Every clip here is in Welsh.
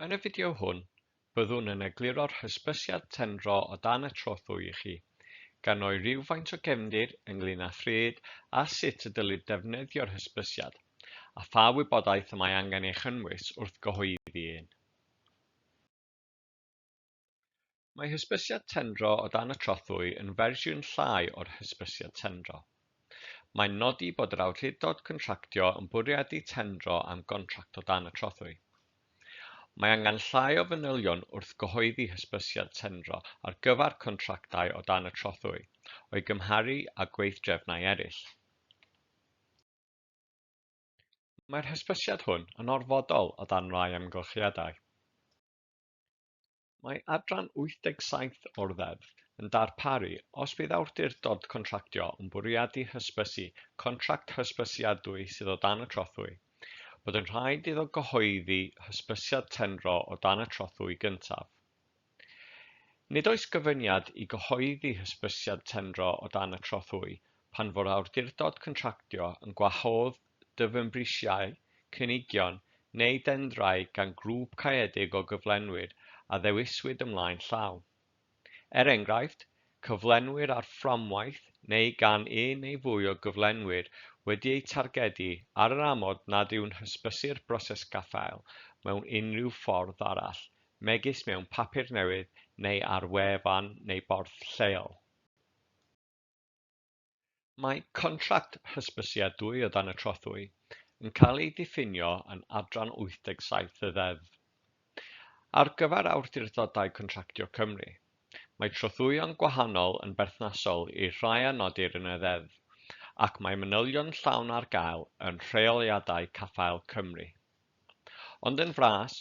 Yn y fideo hwn, byddwn yn egluro'r hysbysiad tendro o dan y trothwy i chi, gan roi rhywfaint o gefndir ynglŷn â phryd a sut y dylid defnyddio'r hysbysiad, a pha wybodaeth y mae angen ei chynnwys wrth gyhoeddi un. Mae hysbysiad tendro o dan y trothwy yn fersiwn llai o'r hysbysiad tendro. Mae'n nodi bod yr awdurdod contractio yn bwriadu tendro am gontract o dan y trothwy. Mae angen llai o fanylion wrth gyhoeddi hysbysiad tendro ar gyfer contractau o dan y trothwy, o'i gymharu â gweithdrefnau eraill. Mae'r hysbysiad hwn yn orfodol o dan rai amgylchiadau. Mae adran 87 o'r Ddeddf yn darparu os bydd awdurdod contractio yn bwriadu hysbysu contract hysbysiadwy sydd o dan y trothwy, bod yn rhaid iddo gyhoeddi hysbysiad tendro o dan y trothwy gyntaf. Nid oes gofyniad i gyhoeddi hysbysiad tendro o dan y trothwy pan fo'r awdurdod contractio yn gwahodd dyfynbrisiau, cynigion neu dendrau gan grŵp caeedig o gyflenwyr a ddewiswyd ymlaen llaw. Er enghraifft, cyflenwyr ar fframwaith neu gan un neu fwy o gyflenwyr wedi eu targedu ar yr amod nad yw'n hysbysu'r broses gaffael mewn unrhyw ffordd arall, megis mewn papur newydd neu ar wefan neu borth lleol. Mae contract hysbysiadwy o dan y trothwy yn cael ei ddiffinio yn adran 87 y Ddeddf. Ar gyfer awdurdodau contractio Cymru, mae trothwyon gwahanol yn berthnasol i'r rhai a nodir yn y Ddeddf ac mae manylion llawn ar gael yn Rheoliadau Caffael Cymru. Ond yn fras,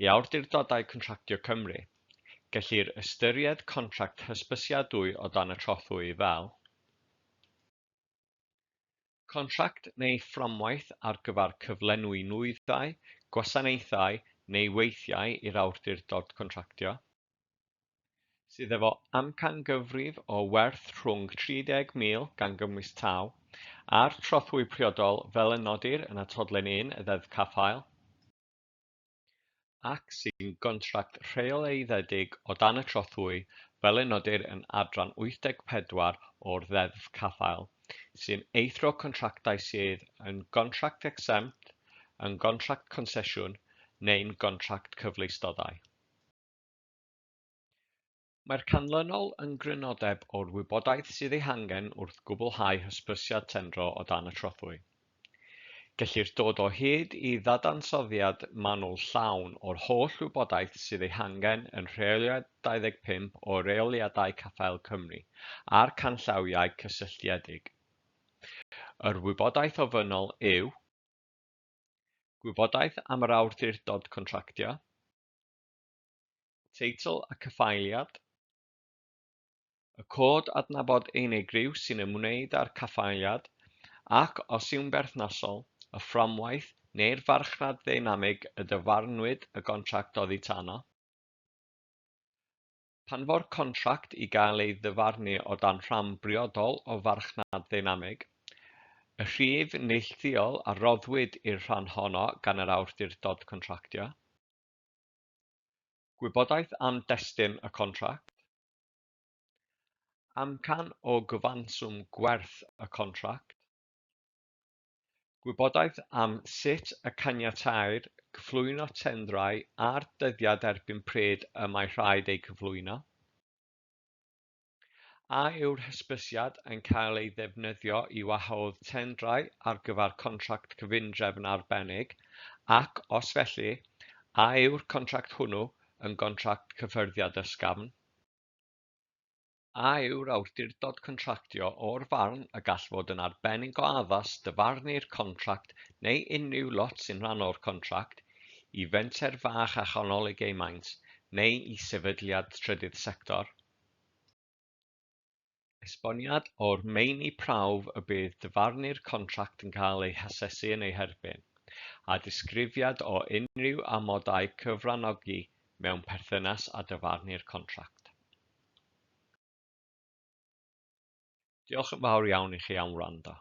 i awdurdodau contractio Cymru, gellir ystyried contract hysbysiadwy o dan y trothwy fel Contract neu fframwaith ar gyfer cyflenwi nwyddau, gwasanaethau neu weithiau i'r awdurdod contractio, sydd efo amcangyfrif o werth rhwng 30,000 gan gynnwys taw, a'r trothwy priodol fel y nodir yn Atodlen 1 y Ddeddf Caffael, ac sy'n gontract rheoleiddedig o dan y trothwy fel y nodir yn adran 84 o'r Ddeddf Caffael, sy'n eithrio contractau sydd yn gontract exempt, yn gontract consesiwn neu'n gontract cyfleustodau. Mae'r canlynol yn grynodeb o'r wybodaeth sydd ei hangen wrth gwblhau hysbysiad tendro o dan y trothwy. Gellir dod o hyd i ddadansoddiad manwl llawn o'r holl wybodaeth sydd ei hangen yn Rheoliad 25 o Reoliadau Caffael Cymru a'r canllawiau cysylltiedig. Yr wybodaeth ofynnol yw Gwybodaeth am yr awdurdod contractio, Teitl y caffaeliad, y cod adnabod unigryw sy'n ymwneud â'r caffaeliad ac, os yw'n berthnasol, y fframwaith neu'r farchnad ddeinamig y dyfarnwyd y gontract oddi tano. Pan fo'r contract i gael ei ddyfarnu o dan rhan briodol o farchnad ddeinamig, y rhif neilltuol a roddwyd i'r rhan honno gan yr awdurdod contractio. Gwybodaeth am destun y contract. Amcan o gyfanswm gwerth y contract. Gwybodaeth am sut y caniateir cyflwyno tendrau a'r dyddiad erbyn pryd y mae rhaid eu cyflwyno. A yw'r hysbysiad yn cael ei ddefnyddio i wahodd tendrau ar gyfer contract cyfundrefn arbennig ac, os felly, a yw'r contract hwnnw yn gontract cyffyrddiad ysgafn? A yw'r awdurdod contractio o'r farn y gall fod yn arbennig o addas dyfarnu'r contract neu unrhyw lot sy'n rhan o'r contract i fenter fach a chanolig ei maint neu i sefydliad trydydd sector? Esboniad o'r meini prawf y bydd dyfarnu'r contract yn cael eu hasesu yn eu herbyn, a disgrifiad o unrhyw amodau cyfranogi mewn perthynas â dyfarnu'r contract. Diolch yn fawr iawn i chi am wrando.